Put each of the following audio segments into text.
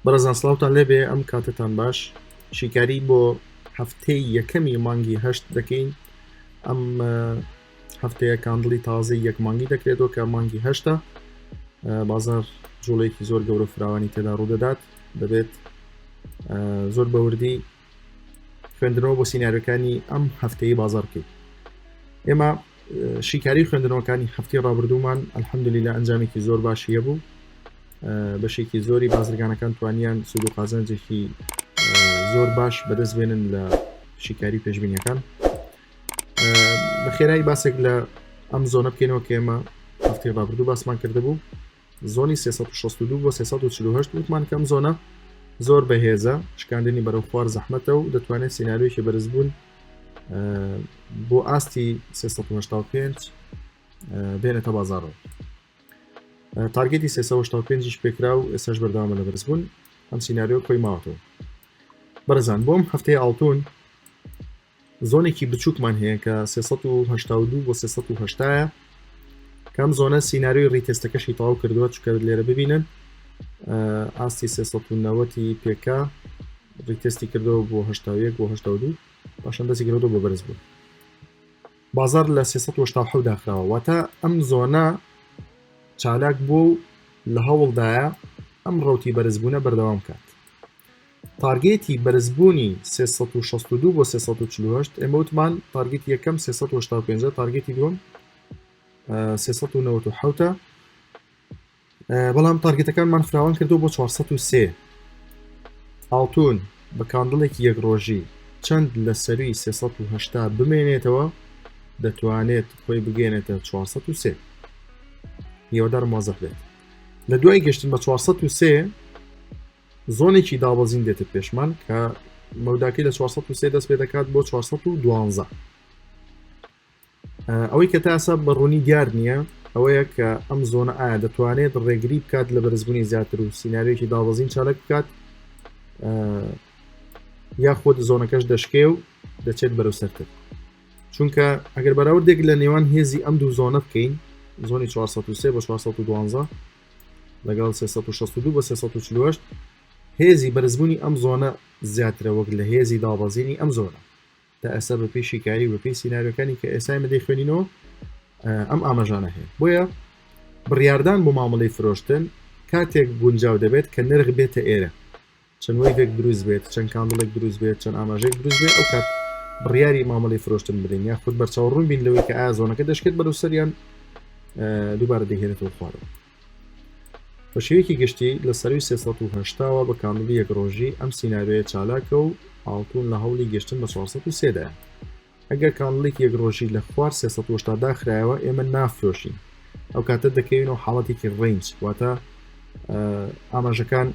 بەڕێزان سڵاوتان لێبێ ئەم کاتتان باش شیکاری بۆ هەفتەی یەکەمی مانگی هەشت دەکەین ئەم هەفتەیە candle ی تازەی یەک مانگی دەکرێتەوە کە مانگی هەشتە بازار جوڵێکی زۆر گەورە فراوانی تێدا ڕوودەدات دەبێت زۆر بەوردی خوێندنەوە بۆ سیناریۆکانی ئەم هەفتەی بازار بکەیت ئێمە شیکاری خوێندنەوەکانی هەفتی ڕابردوومان الحەمدللە ئەنجامێکی زۆر باشی هەبوو بەشێکی زۆری بازرگانەکان توانیان سوود و قازانجێکی زۆر باش بەدەست بێنن لە شیکاری پێشبینیەکان بە خێرایی باسێک لە ئەم zone ە بکەینەوە کە ئێمە هەفتی ڕابردوو باسمان کردبوو zone ی 362 بۆ 348 وتمان کەم zone ە زۆر بەهێزە شکاندنی بەرەو خوار زەحمەتە و دەتوانێت سیناریۆیەکی بەرزبوون بۆ ئاستی 385 بێنێتە بازارەوە target ی 385 پێکرا و ئێستاش بەردەوامە لە بەرزبوون ئەم سیناریۆ کۆی ماوەتەوە بەرزان بۆم هەفتەی ئاڵتون zone ێکی بچووکمان هەیە کە 382 بۆ 380 کەم zone ە سیناریۆی retest ەکەشی تەواو کردووە چکە لێرە ببینن ئاستی 390 پێکا retest ی کردەوە بۆ 81 بۆ 82 پاشان دەستی کردەوە بۆ بەرز بوو بازار لە 387 داخراوە واتە ئەم zone ە چالاک بوو و لە هەوڵدایە ئەم ڕوتی بەرزبوونە بەردەوام کات target ی بەرزبوونی 362 بۆ 348 ئێمە وتمان target ی یەکەم 385 target ی دووەم 397 بەڵام target ەکانمان فراوان کردو بۆ 403 ئاڵتون بە candle ێکی یەک ڕۆژی چەند لە سەروی 380 بمێنێتەوە دەتوانێت خۆی بگەێنێتە 403 هیوادارم وازح بێت لە دوای گەشتن بە 403 zone ێکی دابەزین دێتە پێشمان کە مەوداکەی لە 403 دەست پێ دەکات بۆ 412 ئەوەی کە تا ئێستا بە ڕوونی دیار نییە ئەوەیە کە ئەم zone ە ئایا دەتوانێت ڕێگری بکات لە بەرزبوونی زیاتر و سیناریۆکی دابەزین چالاک بکات یاخود zone ەکەش دەشکێ و دەچێت بەرەو سەرتر چونکە ئەگەر بەراوردێک لە نێوان هێزی ئەم دوو zone ە بکەین zone ی 403 بۆ 412 لەگەڵ 362 بۆ 348 هێزی بەرزبوونی ئەم zone ە زیاترە وەک لە هێزی دابەزینی ئەم zone ە تا ئێستا بەپێی شیکاری و بەپێی سیناریۆکانی کە ئێستا ئێمە دەیخوێنینەوە ئەم ئاماژانە هەیە بۆیە بڕیاردان بۆ مامەڵەی فرۆشتن کاتێک گونجاو دەبێت کە نرخ بێتە ئێرە چەند wave ێک دروست بێت چەند candle ێک دروست بێت چەند ئاماژەیەک دروست بێت ئەو کات بڕیاری مامەڵی فرۆشتن بدەین یاخود بەرچاو ڕوون بین لەوەی کە ئایا zone ەکە دەشکێت بەرەو سەریان دووبارە دەهێنێتەوە خوارەوە بە شێوەیەکی گشتی لە سەروی 380ەوە بە candle ی یەک ڕۆژی ئەم سیناریۆیە چالاکە و ئاڵتون لە هەوڵی گەشتن بە 403 دایە ئەگەر candle ێکی یەک ڕۆژی لە خوار 380 داخرایەوە ئێمە نافرۆشین ئەو کاتە دەکەوینەوە حاڵەتێکی range واتە ئاماژەکان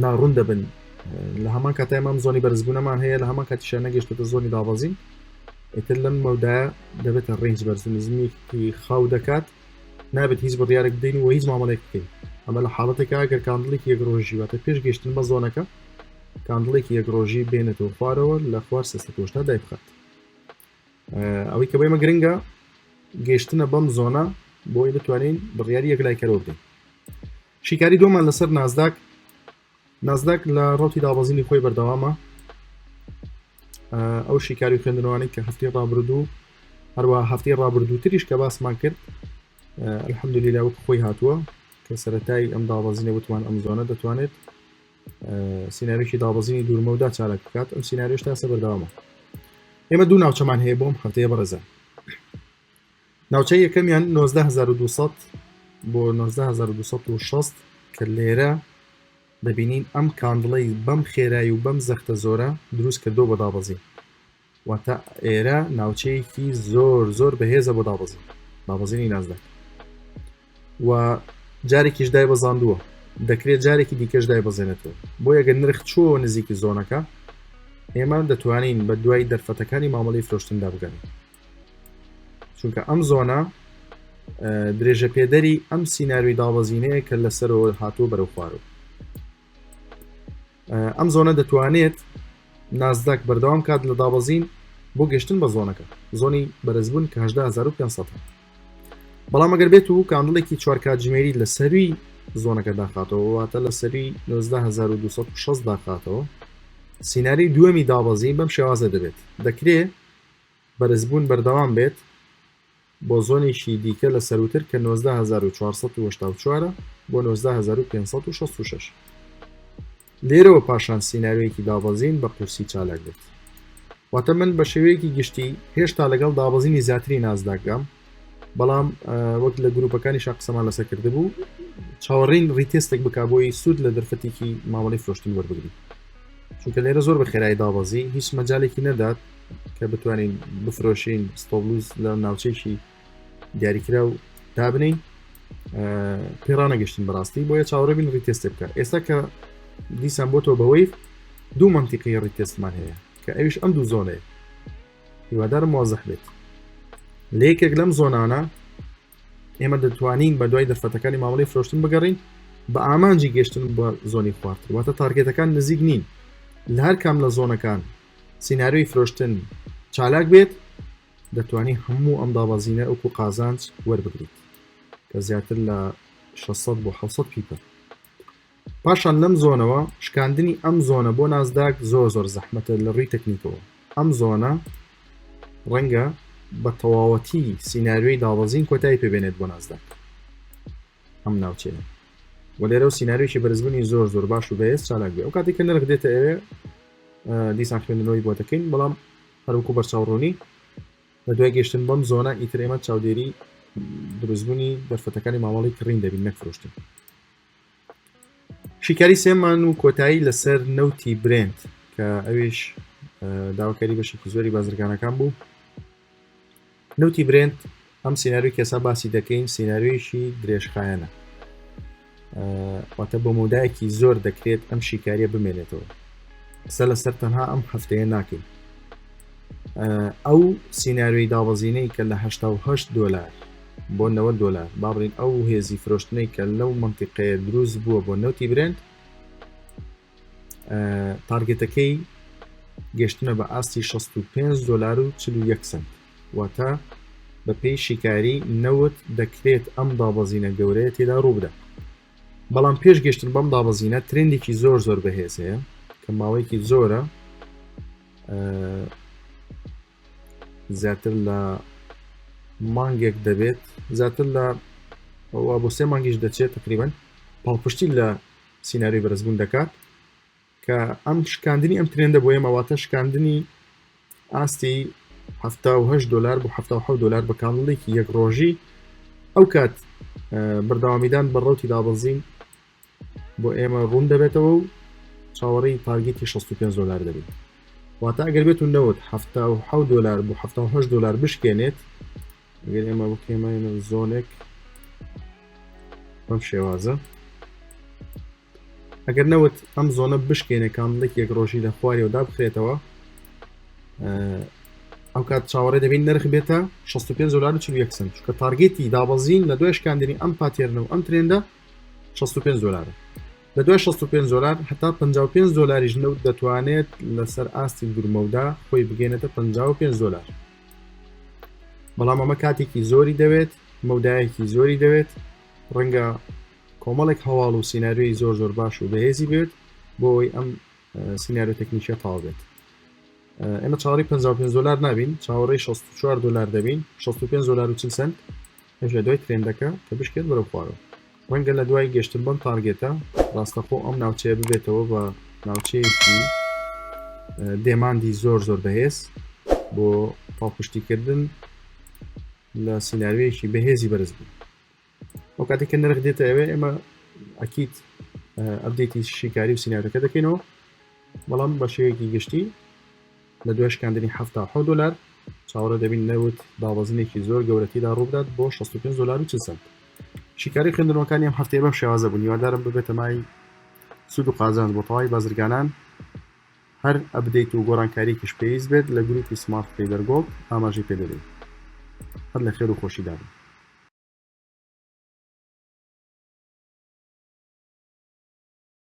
ناڕوون دەبن لە هەمان کاتای مام zone ی بەرزبوونەمان هەیە لە هەمان کاتیشان نەگەشتێتە zone ی دابەزین ئیتر لەم مەودایە دەبێتە range بەرز و نزمیکی خاو دەکات نابێت هیچ بڕیارێک بدەین و هیچ مامەڵێک بکەین ئەمە لە حاڵەتێکا گەر candle ێکی یەک ڕۆژی واتە پێش گەشتن بە zone ەکە candle ێکی یەک ڕۆژی بێنێتەوە خوارەوە لە خوار سێ دایبخات ئەوەی کە بۆ گرنگە گەشتنە بەم zone ە بۆی بتوانین بڕیاری یەکلایکەرەوە بدەین شیکاری دووەمان لەسەر نازداک نازداک لە ڕوتی دابەزینی خۆی بەردەوامە ئەو شیکاری خوێندنەوەی کە هەفتی ڕابردوو هەروە هەفتی ڕابردووتریش کە باسمان کرد الحەمدللە وەک خۆی هاتووە کە سەتای ئەم دابەزینە وتمان ئەم zone ە دەتوانێت سیناریۆکی دابەزینی دوورمەودا چالاک بکات ئەم سیناریۆش تا سە بەردەوامە ئێمە دوو ناوچەمان هەیە بۆم هەفتەیە بەڕێزە ناوچەی یەکەمیان 19200 بۆ 19260 کە لێرە دەبینین ئەم candle ەی بەم خێرایی و بەم زەختە زۆرە دروست کردو بۆ دابەزین واتە ئێرە ناوچەیەکی زۆر زۆر بەهێزە بۆ دابەزین دابەزینی نازداک و جارێکیش دای بەزاندووە دەکرێت جارێکی دیکەش دای بەزێنێتەوە بۆ یەگەر نرخ چووەوە نزیکی zone ەکە ئێمە دەتوانین بە دوای دەرفەتەکانی مامەڵی فرۆشتندا بگەن چونکە ئەم zone ە درێژە پێدەری ئەم سیناریۆی دابەزینەیە کە لەسەرەوە هاتووە بەرەو خوارەوە ئەم zone ە دەتوانێت نازداک بەردەوام کات لە دابەزین بۆ گەشتن بە zone ەکە zone ی بەرزبوون کە 18500 بەڵام ئەگەر بێت و candle ێکی چوار کاتژمێری لە سەروی zone ەکە داخاتەوە واتە لە سەری 19260 داخاتەوە سیناریۆی دووەمی دابەزین بەم شێوازە دەبێت دەکرێ بەرزبوون بەردەوام بێت بۆ zone ێکی دیکە لە سەروتر کە 19484 بۆ 19566 لێرەوە پاشان سیناریۆیەکی دابەزین بە قورسی چالاک بێت. واتە من بە شێوەیەکی گشتی هێشتا لەگەڵ دابەزینی زیاتری نازداکگام بەڵام وەک لە گروپەکانی شا قسەمان لەسەر کردبوو چاوەڕین retest ێک بک بۆی سوود لە دەرفەتێکی مامەڵی فرۆشتن وەربگری چونکە لێرە زۆر بە خێرایی دابەزی هیچ مەجالێکی نەدات کە بتوانین بفرۆشین stop loss لە ناوچێکی دیاریکرا و دابنین پێڕانەگەشتین بەڕاستی بۆیە چاوەڕێ بین retest ێ بکە ئێستا کە دیسان بۆ تۆ بەوەی دوو منتیقی retest مان هەیە کە ئەویش ئەم دوو zone ەیە هیوادارم وازح بێت لە یەکێک لەم zone انە ئێمە دەتوانین بە دوای دەرفەتەکانی مامەڵی فرۆشتن بگەڕین بە ئامانجی گەشتن بە zone ی خوارتر واتە target ەکان نزیک نین لە هەر کام لە zone ەکان سیناریۆی فرۆشتن چالاک بێت دەتوانی هەموو ئەم دابەزینە وەکو قازانج وەربگریت کە زیاتر لە 600 بۆ 700 pip ە. پاشان لەم zone ەوە شکاندنی ئەم zone ە بۆ نازداک زۆر زۆر زەحمەتە لە ڕووی تەکنیکەوە. ئەم zone ە ڕەنگە بە تەواوەتی سیناریۆی دابەزین کۆتایی پێبێنێت بۆ نازداک ئەم ناوچەیە و لێرە و سیناریۆکی بەرزبوونی زۆر زۆر باش و بەهێز چالاک بێ ئەو کاتێک کە نرخ دێتە ئەوێ دیسان خوێندنەوەی بۆ دەکەین بەڵام هەروەکو بەرچاوڕوونی لە دوای گەشتن بەم zone ە ئیتر ئێمە چاودێری دروستبوونی دەرفەتەکانی مامەڵی کڕین دەبین نەک فرۆشتن. شیکاری سێمان و کۆتایی لەسەر نەوتی برێنت کە ئەویش داواکاری بەشێکی زۆری بازرگانەکان بوو. نەوتی برێنت ئەم سیناریۆی کێسا باسی دەکەین سیناریۆیەکی درێژخایەنە واتە بۆ مەودایەکی زۆر دەکرێت ئەم شیکاریە بمێنێتەوە قسە لەسەر تەنها ئەم هەفتەیە ناکەین ئەو سیناریۆی دابەزینەی کە لە 1970 دلار بۆ 90 دلار با بڵین ئەو هێزی فرۆشتنەی کە لەو منتیقەیە دروست بووە بۆ نەوتی برێنت target ەکەی گەشتنە بە ئاستی 65 دلار و 41 سنت واتە بە پێی شیکاری نەوت دەکرێت ئەم دابەزینە گەورەیە تێدا ڕووبدا بەڵام پێش گەشتن بەم دابەزینە trend ێکی زۆر زۆر بەهێز هەیە کە ماوەیەکی زۆرە زیاتر لە مانگێک دەبێت زیاتر لە بۆ سێ مانگیش دەچێت تقریبان پاڵپشتی لە سیناریۆی بەرزبوون دەکات کە ئەم شکاندنی ئەم trend ە بۆ ئێمە واتە شکاندنی ئاستی 1970 دلار بۆ 1970 دلار بە candle ێکی یەک ڕۆژی ئەو کات بەردەوامیدان بە ڕوتی دابەزین بۆ ئێمە ڕوون دەبێتەوە و چاوەڕێی target ی 65 دلار دەبین واتە ئەگەر بێت و نەوت 1970 دلار بۆ 1970 دلار بشکێنێت ئەگەر ئێمە بکەێمە zone ێک بەم شێوازە ئەگەر نەوت ئەم zone ە بشکێنێ candle ێک یەک ڕۆژی لە خواریەوە دابخرێتەوە ئەو کات چاوەڕێ دەبین نرخ بێتە 65 دلار و 41 سنت چونکە target ی دابەزین لە دوای شکاندنی ئەم pattern ە و ئەم trend ە 65 دلارە لە دوای 65 دلار هەتا 55 دلاریش نەوت دەتوانێت لەسەر ئاستی دوورمەودا خۆی بگەێنێتە 55 دلار بەڵام ئەمە کاتێکی زۆری دەوێت مەودایەکی زۆری دەوێت ڕەنگە کۆمەڵێک هەواڵ و سیناریۆی زۆر زۆر باش و بەهێزی بێت بۆ ئەوەی ئەم سیناریۆ تەکنیکیە تەواو بێت ئێمە چاوەڕێی 55 دلار نابین چاوەڕێی 64 دلار دەبین 65 دلار و 40 سنت ئەش لە دوای trend ەکە کە بشکێت بەرەو خوارەوە ڕەنگە لە دوای گەشتن بەم target ە ڕاستەخۆ ئەم ناوچەیە ببێتەوە بە ناوچەیەکی demand ی زۆر زۆر بەهێز بۆ پاڵپشتیکردن لە سیناریۆیەکی بەهێزی بەرز بوو ئەو کاتێک کە نرخ دێتە ئەوێ ئێمە ئەکییت update ی شیکاری و سیناریۆکە دەکەینەوە بەڵام بە شێوەیەکی گشتی لە دوای شکاندنی 7 دلار چاوەڕێ دەبین نەوت دابەزینێکی زۆر گەورەتیدا ڕووبدات بۆ 65 دلار و 40 سنت. شیکاری خوێندنەوەکانی ئەم هەفتەیە بەم شێوازە بوون هیوادارم ببێتە مای سوود و قازانج بۆ تەواوی بازرگانان هەر update و گۆڕانکاریەکیش پێویست بێت لە گروپی Smart Trader Gold ئاماژەی پێدەدەین هەر لە خێر و خۆشیدا بن.